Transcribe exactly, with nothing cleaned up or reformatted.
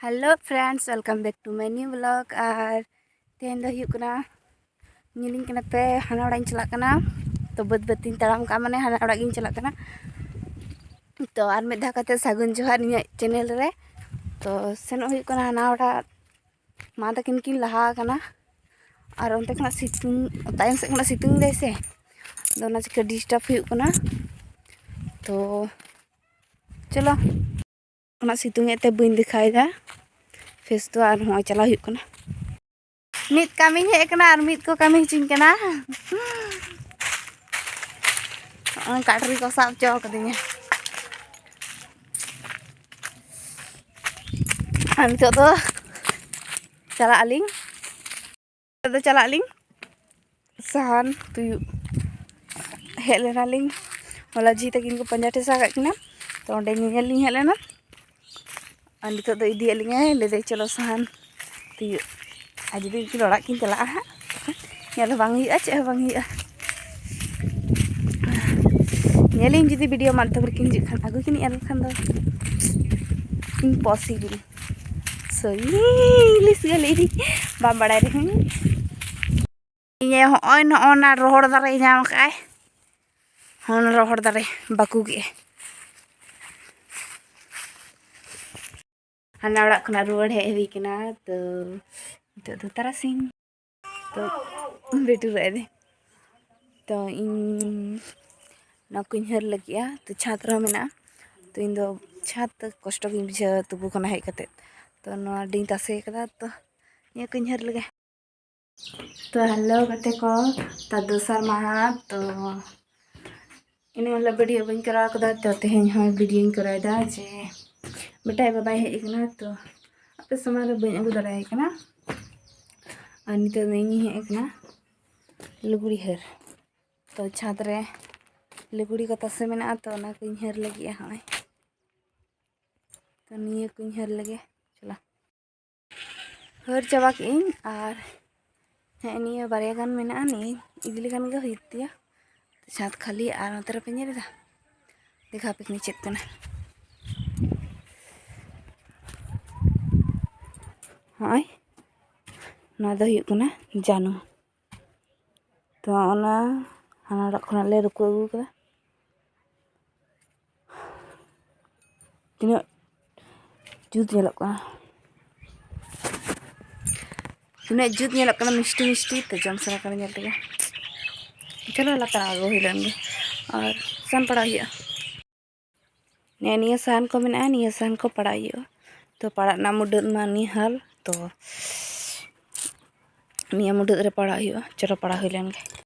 Hello friends, welcome back to my new vlog. ᱟᱨ ᱛᱮᱦᱮᱧ ᱫᱚ ᱦᱩᱭᱩᱜ ᱠᱟᱱᱟ, ᱧᱮᱞᱤᱧ ᱠᱟᱱᱟ ᱯᱮ, ᱦᱟᱱᱟ ᱚᱲᱟᱜ ᱤᱧ ᱪᱟᱞᱟᱜ ᱠᱟᱱᱟ᱾ ᱛᱚ ᱵᱟᱹᱫᱽ ᱵᱟᱹᱫᱽ ᱛᱤᱧ ᱛᱟᱲᱟᱢ ᱠᱟᱜᱼᱟ, ᱢᱟᱱᱮ ᱦᱟᱱᱟ ᱚᱲᱟᱜ ᱜᱤᱧ ᱪᱟᱞᱟᱜ ᱠᱟᱱᱟ᱾ ᱛᱚ ᱟᱨ ᱢᱤᱫ ᱫᱷᱟᱣ ᱠᱟᱛᱮ ᱥᱟᱹᱜᱩᱱ ᱡᱚᱦᱟᱨ ᱤᱧᱟᱹᱜ channel ᱨᱮ᱾ ᱛᱚ ᱥᱮᱱᱚᱜ ᱦᱩᱭᱩᱜ ᱠᱟᱱᱟ ᱦᱟᱱᱟ ᱚᱲᱟᱜ, ᱢᱟ ᱛᱟᱹᱠᱤᱱ ᱠᱤᱱ ᱞᱟᱦᱟ ᱟᱠᱟᱱᱟ᱾ ᱟᱨ ᱚᱱᱛᱮ ᱠᱷᱚᱱᱟᱜ ᱥᱤᱛᱩᱝ, ᱛᱟᱭᱚᱢ ᱥᱮᱫ ᱠᱷᱚᱱᱟᱜ ᱥᱤᱛᱩᱝ ᱫᱟᱭ ᱥᱮ, ᱟᱫᱚ ᱚᱱᱟ ᱪᱤᱠᱟᱹ disturb ᱦᱩᱭᱩᱜ ᱠᱟᱱᱟ᱾ ᱛᱚ ᱪᱚᱞᱚ, ᱚᱱᱟ ᱥᱤᱛᱩᱝ ᱮᱫ ᱛᱮ ᱵᱟᱹᱧ ᱫᱮᱠᱷᱟᱣᱮᱫᱟ face ᱫᱚ᱾ ᱟᱨ ᱦᱚᱸᱜᱼᱚᱭ ᱪᱟᱞᱟᱣ ᱦᱩᱭᱩᱜ ᱠᱟᱱᱟ᱾ ᱢᱤᱫ ᱠᱟᱹᱢᱤᱧ ᱦᱮᱡ ᱟᱠᱟᱱᱟ ᱟᱨ ᱢᱤᱫ ᱠᱚ ᱠᱟᱹᱢᱤ ᱦᱚᱪᱚᱧ ᱠᱟᱱᱟ᱾ ᱱᱚᱜᱼᱚᱭ ᱠᱟᱴᱨᱤ ᱠᱚ ᱥᱟᱵ ᱦᱚᱪᱚ ᱠᱟᱹᱫᱤᱧᱟ᱾ ᱟᱨ ᱱᱤᱛᱚᱜ ᱫᱚ ᱪᱟᱞᱟᱜ ᱟᱹᱞᱤᱧ, ᱱᱤᱛᱚᱜ ᱫᱚ ᱪᱟᱞᱟᱜ ᱟᱹᱞᱤᱧ ᱥᱟᱦᱟᱱ ᱛᱩᱭᱩ᱾ ᱦᱮᱡ ᱞᱮᱱᱟᱞᱤᱧ, ᱦᱚᱞᱟ ᱡᱷᱤ ᱛᱟᱹᱠᱤᱱ ᱠᱚ ᱯᱟᱸᱡᱟ ᱴᱷᱮᱥᱟ ᱠᱟᱜ ᱠᱤᱱᱟ, ᱛᱚ ᱚᱸᱰᱮ ᱧᱮᱧᱮᱞ ᱞᱤᱧ ᱦᱮᱡ ᱞᱮᱱᱟ᱾ ᱟᱨ ᱱᱤᱛᱚᱜ ᱫᱚ ᱤᱫᱤᱭᱮᱫ ᱞᱤᱧᱟᱭ, ᱞᱟᱹᱭᱫᱟᱭ ᱪᱚᱞᱚ ᱥᱟᱦᱟᱱ ᱛᱩᱭᱩ᱾ ᱟᱨ ᱡᱩᱫᱤ ᱩᱱᱠᱤᱱ ᱚᱲᱟᱜ ᱠᱤᱱ ᱪᱟᱞᱟᱜᱼᱟ ᱦᱟᱸᱜ, ᱧᱮᱞ ᱦᱚᱸ ᱵᱟᱝ ᱦᱩᱭᱩᱜᱼᱟ, ᱪᱮᱫ ᱦᱚᱸ ᱵᱟᱝ ᱦᱩᱭᱩᱜᱼᱟ᱾ ᱧᱮᱞᱤᱧ ᱡᱩᱫᱤ video ᱢᱟᱫᱽᱫᱷᱚᱢ ᱨᱮᱠᱤᱱ ᱦᱤᱡᱩᱜ ᱠᱷᱟᱱ, ᱟᱹᱜᱩ ᱠᱤᱱᱤᱧ ᱟᱨ ᱵᱟᱠᱷᱟᱱ ᱫᱚ impossible᱾ Sorry, English ᱜᱮ ᱞᱟᱹᱭ ᱫᱤᱧ, ᱵᱟᱢ ᱵᱟᱲᱟᱭ ᱨᱮᱦᱚᱸ᱾ ᱤᱧ ᱟᱭᱳ ᱦᱚᱸᱜᱼᱚᱭ ᱱᱚᱜᱼᱚ ᱱᱟ ᱨᱚᱦᱚᱲ ᱫᱟᱨᱮᱭ ᱧᱟᱢ ᱠᱟᱜᱼᱟᱭ, ᱦᱚᱸ ᱨᱚᱦᱚᱲ ᱫᱟᱨᱮ ᱵᱟᱹᱠᱩ ᱜᱮ᱾ ᱦᱟᱱᱟ ᱚᱲᱟᱜ ᱠᱷᱚᱱᱟᱜ ᱨᱩᱣᱟᱹᱲ ᱦᱮᱡ ᱦᱩᱭ ᱠᱟᱱᱟ, ᱛᱚ ᱱᱤᱛᱚᱜ ᱫᱚ ᱛᱟᱨᱟᱥᱤᱧ᱾ ᱛᱚ ᱵᱮᱴᱩ ᱨᱟᱜ ᱮᱫᱟᱭ᱾ ᱛᱚ ᱤᱧ ᱱᱚᱣᱟ ᱠᱚᱧ ᱦᱟᱹᱨ ᱞᱟᱹᱜᱤᱫᱼᱟ, ᱛᱚ ᱪᱷᱟᱸᱫᱽ ᱨᱮᱦᱚᱸ ᱢᱮᱱᱟᱜᱼᱟ᱾ ᱛᱚ ᱤᱧ ᱫᱚ ᱪᱷᱟᱸᱫᱽ ᱠᱚᱥᱴᱚ ᱜᱤᱧ ᱵᱩᱡᱷᱟᱹᱣᱟ ᱛᱩᱯᱩ ᱠᱷᱚᱱᱟᱜ ᱦᱮᱡ ᱠᱟᱛᱮᱫ᱾ ᱛᱚ ᱱᱚᱣᱟ ᱟᱹᱰᱤᱧ ᱛᱟᱥᱮ ᱠᱟᱫᱟ, ᱛᱚ ᱱᱤᱭᱟᱹ ᱠᱚᱧ ᱦᱟᱹᱨ ᱞᱮᱜᱮ᱾ ᱛᱚ ᱦᱮᱞᱳ ᱜᱟᱛᱮ ᱠᱚ, ᱛᱟ ᱫᱚᱥᱟᱨ ᱢᱟᱦᱟ, ᱛᱚ ᱤᱱᱟᱹ ᱦᱤᱞᱳᱜ ᱵᱷᱤᱰᱤᱭᱳ ᱵᱟᱹᱧ ᱠᱚᱨᱟᱣ ᱠᱟᱫᱟ, ᱛᱚ ᱛᱮᱦᱮᱧ ᱦᱚᱸ ᱵᱷᱤᱰᱤᱭᱳᱧ ᱠᱚᱨᱟᱣᱮᱫᱟ ᱡᱮ ᱵᱮᱴᱟ ᱟᱡ ᱵᱟᱵᱟᱭ ᱦᱮᱡ ᱟᱠᱟᱱᱟ, ᱛᱚ ᱟᱯᱮ ᱥᱟᱢᱟᱝ ᱨᱮ ᱵᱟᱹᱧ ᱟᱹᱜᱩ ᱫᱟᱲᱮᱭᱟᱭ ᱠᱟᱱᱟ᱾ ᱟᱨ ᱱᱤᱛᱚᱜ ᱫᱚ ᱤᱧᱤᱧ ᱦᱮᱡ ᱟᱠᱟᱱᱟ ᱞᱩᱜᱽᱲᱤ ᱦᱟᱹᱨ᱾ ᱛᱚ ᱪᱷᱟᱸᱫᱽ ᱨᱮ ᱞᱩᱜᱽᱲᱤ ᱠᱚ ᱛᱟᱥᱮ ᱢᱮᱱᱟᱜᱼᱟ, ᱛᱚ ᱚᱱᱟ ᱠᱚᱧ ᱦᱟᱹᱨ ᱞᱟᱹᱜᱤᱫᱼᱟ ᱦᱚᱸᱜᱼᱚᱭ᱾ ᱛᱚ ᱱᱤᱭᱟᱹ ᱠᱚᱧ ᱦᱟᱹᱨ ᱞᱮᱜᱮ, ᱪᱚᱞᱚ᱾ ᱦᱟᱹᱨ ᱪᱟᱵᱟ ᱠᱮᱫᱟᱹᱧ ᱟᱨ ᱦᱮᱸ ᱱᱤᱭᱟᱹ ᱵᱟᱨᱭᱟ ᱜᱟᱱ ᱢᱮᱱᱟᱜᱼᱟ, ᱱᱤᱭᱟᱹ ᱤᱫᱤ ᱞᱮᱠᱷᱟᱱ ᱜᱮ ᱦᱩᱭᱩᱜ ᱛᱤᱧᱟᱹ᱾ ᱪᱷᱟᱸᱫᱽ ᱠᱷᱟᱹᱞᱤ ᱟᱨ ᱱᱚᱛᱮ ᱨᱮᱯᱮ ᱧᱮᱞ ᱮᱫᱟ, ᱫᱮᱠᱷᱟᱣ ᱟᱯᱮ ᱠᱟᱹᱱᱟᱹᱧ ᱪᱮᱫ ᱠᱟᱱᱟ᱾ ᱱᱚᱜᱼᱚᱭ ᱱᱚᱣᱟ ᱫᱚ ᱦᱩᱭᱩᱜ ᱠᱟᱱᱟ ᱡᱟᱹᱱᱩ᱾ ᱛᱚ ᱚᱱᱟ ᱦᱟᱱᱟ ᱚᱲᱟᱜ ᱠᱷᱚᱱᱟᱜ ᱞᱮ ᱨᱩᱠᱩ ᱟᱹᱜᱩ ᱠᱟᱫᱟ᱾ ᱛᱤᱱᱟᱹᱜ ᱡᱩᱛ ᱧᱮᱞᱚᱜ ᱠᱟᱱᱟ, ᱛᱤᱱᱟᱹᱜ ᱡᱩᱛ ᱧᱮᱞᱚᱜ ᱠᱟᱱᱟ, ᱢᱤᱥᱴᱤ ᱢᱤᱥᱴᱤ᱾ ᱛᱚ ᱡᱚᱢ ᱥᱟᱱᱟ ᱠᱟᱱᱟ ᱧᱮᱞ ᱛᱮᱜᱮ᱾ ᱪᱚᱞᱚ ᱞᱟᱛᱟᱨ ᱟᱬᱜᱚ ᱦᱩᱭ ᱞᱮᱱ ᱜᱮ ᱟᱨ ᱥᱟᱦᱟᱱ ᱯᱟᱲᱟᱜ ᱦᱩᱭᱩᱜᱼᱟ᱾ ᱱᱮ ᱱᱤᱭᱟᱹ ᱥᱟᱦᱟᱱ ᱠᱚ ᱢᱮᱱᱟᱜᱼᱟ, ᱱᱤᱭᱟᱹ ᱥᱟᱦᱟᱱ ᱠᱚ ᱯᱟᱲᱟᱜ ᱦᱩᱭᱩᱜᱼᱟ᱾ ᱛᱚ ᱯᱟᱲᱟᱜ ᱨᱮᱱᱟᱜ ᱢᱩᱰᱟᱹᱫ ᱢᱟ ᱱᱤᱭᱟᱹ ᱦᱟᱞ᱾ ᱛᱚ ᱱᱤᱭᱟᱹ ᱢᱩᱰᱟᱹᱫ ᱨᱮ ᱯᱟᱲᱟᱜ ᱦᱩᱭᱩᱜᱼᱟ᱾ ᱪᱚᱞᱚ ᱯᱟᱲᱟᱜ ᱦᱩᱭ ᱞᱮᱱ ᱜᱮ᱾